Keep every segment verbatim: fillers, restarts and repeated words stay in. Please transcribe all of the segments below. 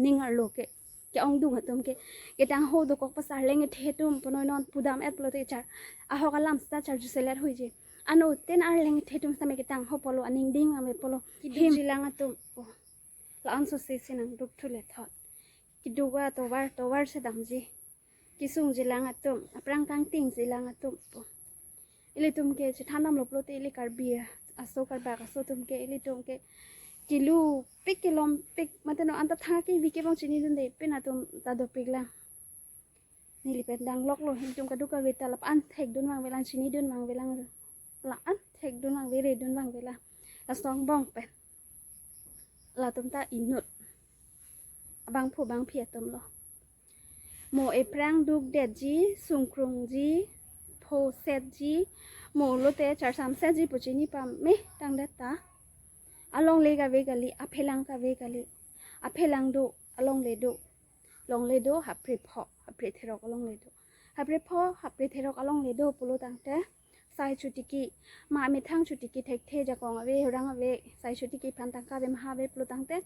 ning arlo ke, ke-ongdung atum ke, ketangho dokok pas arleng ethe atum punoi non pudam-et pulote char, ahok alam seta charjuselet hoiji. Anuttin arleng ethe atum sitame ketangho pulo, aning ding ave pulo. Kiduk, him, jilang atum, oh, la-an sose si nangduk thule thot. Kiduk atovar tovar si damji. Kesung jilang atum, aphrang kangting jilang atum pu. Ilitum ke chethan damlo pulote ili Karbi aso, Karbak aso atum ke, ilitum ke kelupik kelompik, mate non anta thang kevi kebang chinidunde pin atum ta dopik lang. Neli pen dangloklo, ilitum kadokave ta la-an thekdun vangvelang, chinidun vangvelang. La-an thekdun vangve, redun vangvelang. Laso angbong pen latum ta inut abangphu bangphi atumlo. Mo ephrang dukdetji, sungkrungji, phosetji, mo lote charsamsetji pu chini pame tangdet ta, alongle kave kali, aphelang kave kali, aphelang do, alongle do, longle do, hapre pho, hapre therok alongle do, hapre pho, hapre therok alongle do pulo tangte, sai chotiki, ma methang chotiki thekthe, jakong ave, hurang ave, sai chotiki aphan tangka ave, maha ave pulo tangte,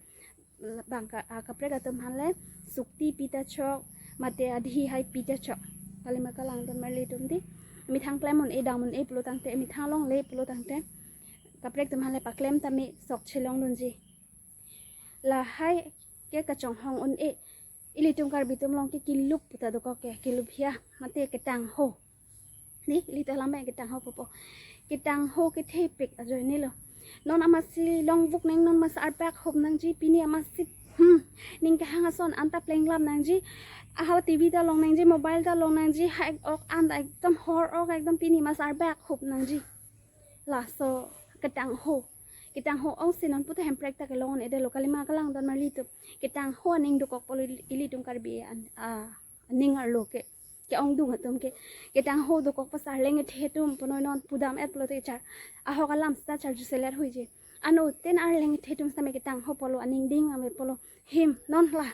bang ka, akaprek atum aphan le sukti pita chok, mate adhi hai pita chok. Kalima kalang don marli atum di. Methang klem un-e, dam un-e pulo tangte, methang longle pulo tangte, kaprek atum aphan le paklem tame sok chelongdunji. Lahai ke kachonghong un-e. Ilitum Karbi atum along ke kelup puta dokok ke, kelup hia, mate ketangho. Ni, ilitum alam ketangho pupo. Ketangho kethepik ajoine lo. Non amatsi longvuk nang, non amatsi arbak hup nangji, pini amatsi, hmm, ning kehang ason anta plenglap nangji. Ahal T V ta long nangji, mobile ta long nangji, hek ok anta ekdom hor ok ekdom pini amatsi arbak hup nangji. Laso ketangho. Ketangho ongsi non puta Hemprek ta kelong un-edetlo, kalima kalang don marli atum. Ketangho aning dokok pulo ili-, ilitum Karbi an, a, aning arlo ke, ke-ongdung atum ke, ketangho dokok pas arleng ethe atum punoi non pudam-et pulote char, ahok alam seta charjuselet hoiji. Anuttin arleng ethe atum sitame ketangho pulo, aning ding ave pulo. Him, non la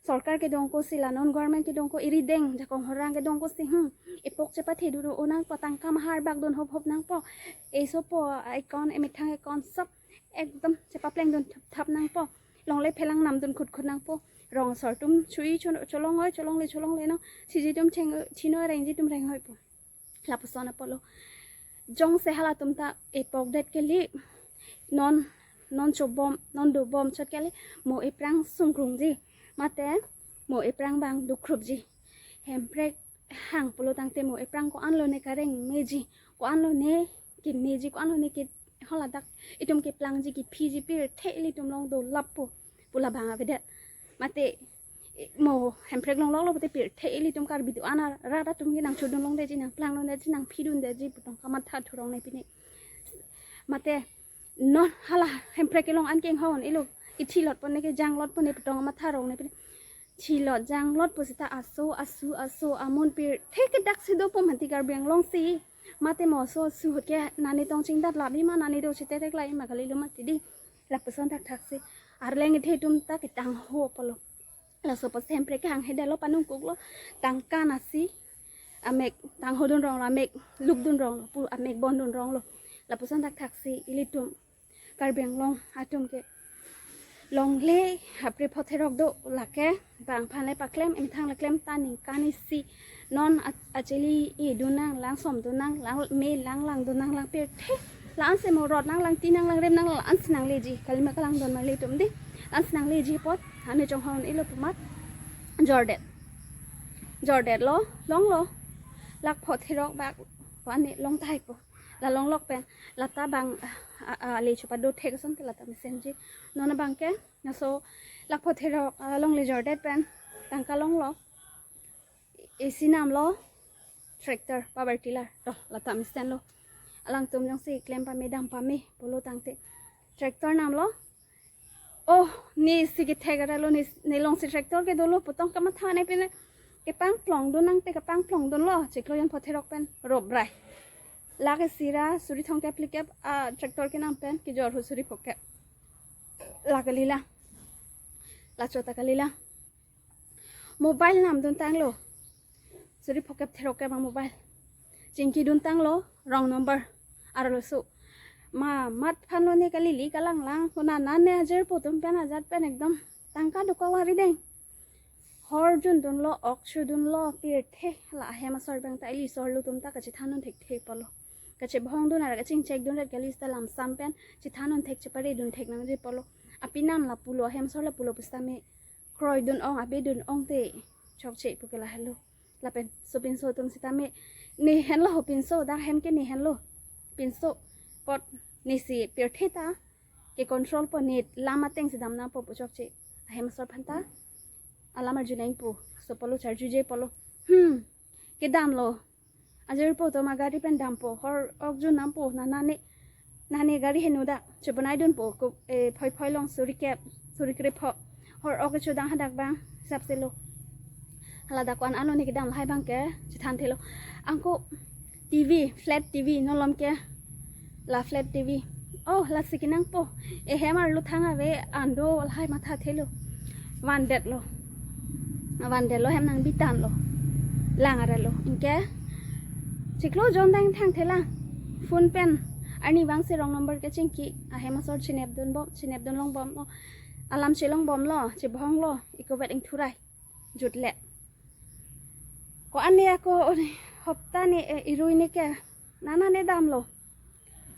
sorkar kedongko si, la non government kedongko, eri deng jakong horang kedongko si, hmm, epok chepathe dun un nangpo, tangka maha arbak dun hop hop nangpo, esopo account, emethang account sop ekdom chepapleng dun thap thap nangpo, longle phelang nam dun khut khut nangpo, rong asor atum chui chon-, cholong oi, cholongle, cholongle no, chiji atum cheng, chino rengji atum reng oi pu. Lapuson apotlo. Jongsi halatum ta epokdet kali, non, non chobom, non dobom chot kali, mo ephrang sungkrungji, mate mo ephrang bang dukhrupji. Hemprek hang pulo tangte mo ephrang ko-an lone kareng meji, ko-an lone keneji, ko-an lone ke holadak itum keplangji, kephiji, pirthe ilitum along dolappo pu labang avedet. Mate, mo Hemprek longloklo pulote pirthe ilitum Karbi do-an arat atum ke nangchodun longdetji, nangplang longdetji, nangphidundetji pu tong kamatha thurong ne pine. Mate non hala Hemprek kelong an keng hon ilo, kethilot pone, kejanglot pone pu tong kamatha rong ne pine. Thilot janglot pusita aso, asu, aso, amun pirthe kedak si dopo mati Karbi Anglong si. Mate mo aso asu ahut ke nani tong chingdat labi ma, nani do chitetek lai ma kali lo mati di. Lapuson thakthak si. Arleng ethe atum ta ketangho pulo. Laso apot Hemprek kehang hedetlo, panungkuklo. Tangka nasi amek tangho dun ronglo, amek lup dun ronglo, pu amek bon dun ronglo. Lapuson thakthak si ilitum Karbi Anglong atum ke longle, hapre pho therok do, lake bang aphan le paklem, emethang le klem ta ningkan isi. Non a-, achili e dun nanglang, som dun nanglang, me lang lang dun nanglang pirthe. La-an si mo rot nanglang, ti nanglang, rem nanglang, la-an si nangleji. Kalima kalang don marli atum di. La-an si nangleji apot, ane chonghong ilo pu amat jordet. Jordetlo, longlo. Lakh pho therok bak, ane long tahai po. La longlok pen, lata bang, a, a, le chepado thek ason ke lata mesenji. Non abang ke, laso lakh pho therok, a, longle jordet pen, tangka longlo. Isi namlo, tractor, power tiller. To, lata mesenlo. Alangtum jongsi klem pame, dam pame pulo tangte, tractor namlo. Oh, ne si kethek aralo, ne, ne along si tractor ke dolo pu tong kamatha ne pine. Kepangplong dun nangte kepangplong dunlo, chiklo jon pho therok pen, roprai. Lake sira, suri thomkep phlikep, a, tractor kenam pen, kejor hu suri phokep. La kali lang. Lacho ta kali lang. Mobile nam dun tanglo. Suri phokep therok ke bang mobile. Chingki dun tanglo, wrong number. Arloso. Ma, mat aphan lone kali, li kalang lang. Kona nane ajer po atum pen ajat pen ekdom Tangka do kawari deng. Hor jundunlo, ok chudunlo, pirthe la ahem asor abang ta ili sorlo atum ta kachethan dun thekthe apotlo. Kachebhong dun ara kachingchek dun rat kali seta lamsam pen chethan dun thek chepare dun thek nangji apotlo. Apinan lapulo, ahem asor lapulo pusitame kroi dun ong, abi dun ong te chokche pu ke lahelo. Lapen sopinso atum sitame ne henlo ho pinso, dak hem ke ne henlo pinso apot nesi pirthe ta ke control po, ne lam ateng si dam nangpo pu chokche. Ahem asor aphan ta alam arju nangpo, so apotlo charjuje apotlo. Hmm, kedamlo. Ajirpo atum agari pen dampo, hor ok jun nangpo, nana ne, nana ne gari henu dak chebonai dunpo, ko, eh, phoi phoi along suri kep, suri krepho. Hor ok kechodang hadak abang, hisap selo. Hala dak ko-an alo ne kedam lahai abang ke chethan thelo. Anke T V, flat T V, non malom ke la flat T V. Oh, lasi kenangpo. Ehem arlo thang ave an do lahai mathathelo. Vandetlo. Vandetlo, hem nangbitanlo. Lang aralo. Anke chiklo jon dang thangthelang. Phone pen arnivang si wrong number kechingki. Ahem asor chinep dunbom, chinep dun longbomlo. Alam chelongbomlo, chebhonglo. Ikovet ingthurai. Jutlet. Ko-an ne ako, hopta ne, eh, irui ne ke nana ne damlo.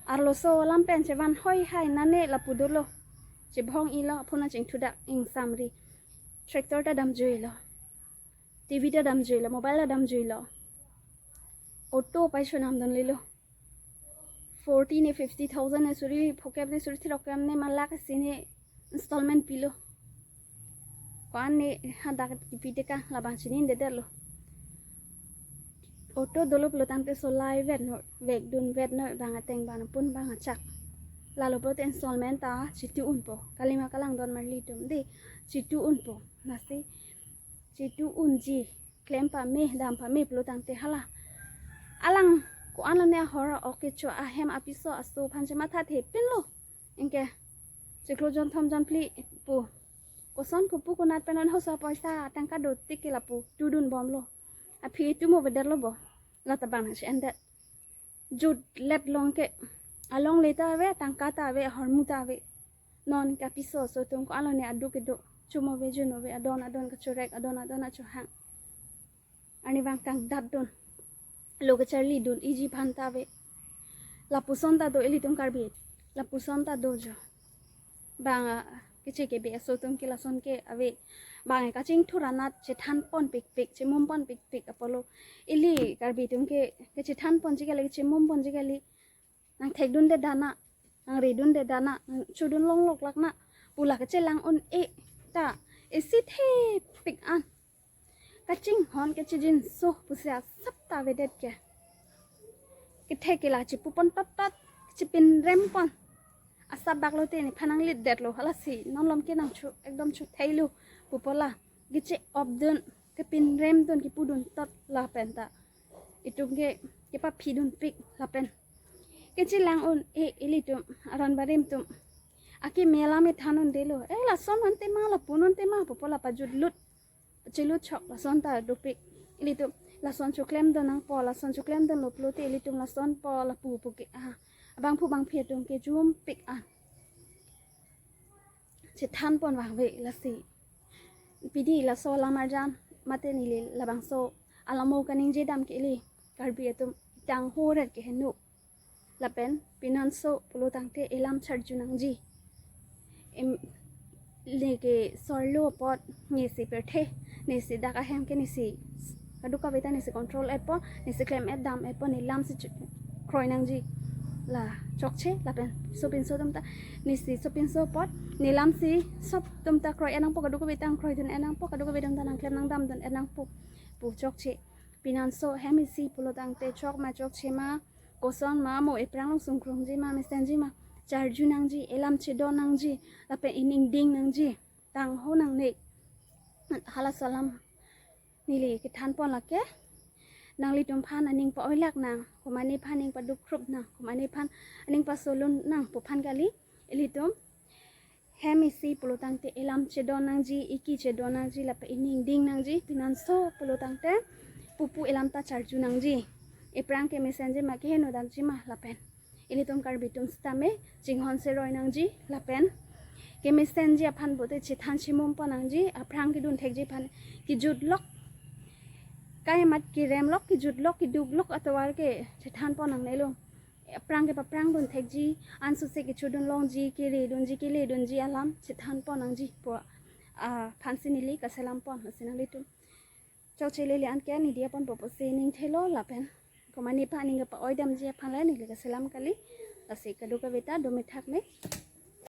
Arloso alam pen chevan hoi hai, nane lapu dolo. Chebhong ilo, phone chingthudak ingsamri. Tractor ta damjuilo. T V ta damjuilo, mobile ta damjuilo. Auto pai chonam dunlelo. Forty ne fifty thousand ne suri phokep ne suri throkkep ne malak si ne installment pilo. Ko-an ne hadak kipi teka labang chinidedetlo. Auto dolo pulo tangte solai vet noi, vek dun vet noi, bang ateng bang pun bang achak. Lalo pulote installment ta chitu unpo. Kalima kalang don marli atum de, chitu unpo. Lasi chitu unji, klem pame, dam pame pulo tangte hala. Alang ko-anlo ne ahor ok kecho, ahem apiso aso aphan chemathathe pinlo. Anke chiklo jon thom jon phli pu. Koson kopu konat pen non hosa poisa tangka do tik ke lapu tu dunbomlo. Aphi tu mo beder lo bo. La ta bang nang si endet. Jutlet long ke. Alongle ta ave, tangka ta ave, ahormu ta ave. Non ke apiso aso atum ko-anlo ne aduk kedo. Chumo ave, jun ave, adon adon kachorek, adon adon achohang. Arnivang kangdat dun. Lo kacharli dun, iji aphan ta ave. Lapuson ta do ilitum Karbi. Lapuson ta do jo. Bang, ah, keche kebe aso atum ke lason ke ave. Bang kachingthur anat chethan pon pikpik, chemum pon pikpik apotlo. Ili Karbi atum ke, kechethan ponji kali, kechemum ponji kali. Nangthek dundedet nang, nangri dundedet nang, nangchudun longlok lak nang. Pu la kachelang un-e ta isi thepik an. Kachinghon kachijinso pusi asap ta avedet ke. Kethek ke la chipu pon tottot, chipinrem pon. Asap bak lote nephan nanglidetlo, halasi non malom ke nangcho, ekdom chotheilo pupo la. Keche-op dun, kepinrem dun, kipu dun tot lapen ta itum ke kepaphi dunpik lapen. Kechelang un-e ilitum aron barim atum. Akeme alam ethan undelo. Eh, lason ante ma, lapu ante ma pupo la pajutlut. Chilut chok lason ta dopik. Ilitum lason choklem dun nangpo, lason choklem dunlo pulote ilitum lasonpo lapu pu ke. Ah, abangphu bangphi atum ke jumpik an. Chethan pon vangve lasi. Pidi laso alam arjan mate neli labangso alam o kaningje dam ke ili Karbi atum tang horet ke henu. Lapen pinanso pulo tangte elam charju nangji. Em, neke sorlo apot nesi pirthe, nesi dak ahem ke nesi kadokave ta nesi control-etpo, nesi klem-et dam-etpo, ne lam si chu-, kroi nangji. La chokche, lapen sopinso atum ta, nesi sopinso apot ne lam si sop atum ta kroi-et nangpo, kadokave ta nangkroi dun-et nangpo, kadokave atum ta nangklem nangdam dun-et nangpo pu chokche. Pinanso hem isi pulo tangte chok ma chokche ma, koson ma, mo ephrang along sungkrungji ma, mesenji ma, charju nangji, elam chedon nangji, lapen ining ding nangji, tangho nangne. Halaso alam neli kethan pon lake, nanglitum aphan aning pa-oilak nang, komatne aphan aning padukrup nang, komatne aphan aning pasolun nang pu aphan kali, ilitum hem isi pulo tangte elam chedon nangji, iki chedon nangji, lapen ining ding nangji, pinanso pulo tangte pupu elam ta charju nangji. Ephrang ke mesenji ma, keheno damji ma lapen. Ilitum Karbi atum sitame chinghon seroi nangji lapen kemesenji aphan pulote chethan chimum pon nangji, aphrang kedun thekji aphan kejut lok, kaimat kerem lok, kejut lok, keduk lok atovar ke chethan pon nangnelo. Aphrang ke paphrang dun thekji, ansose kechodun longji, kere dunji, kele dunji alam chethan pon nangji pu aphansi neli kaselam pon, lasi nanglitum chokche lele an ke nidi apon popo si ning thelo lapen komat nephan ning kapa-oi damji aphan le neli kaselam kali. Lasi kadokave ta dome thakme.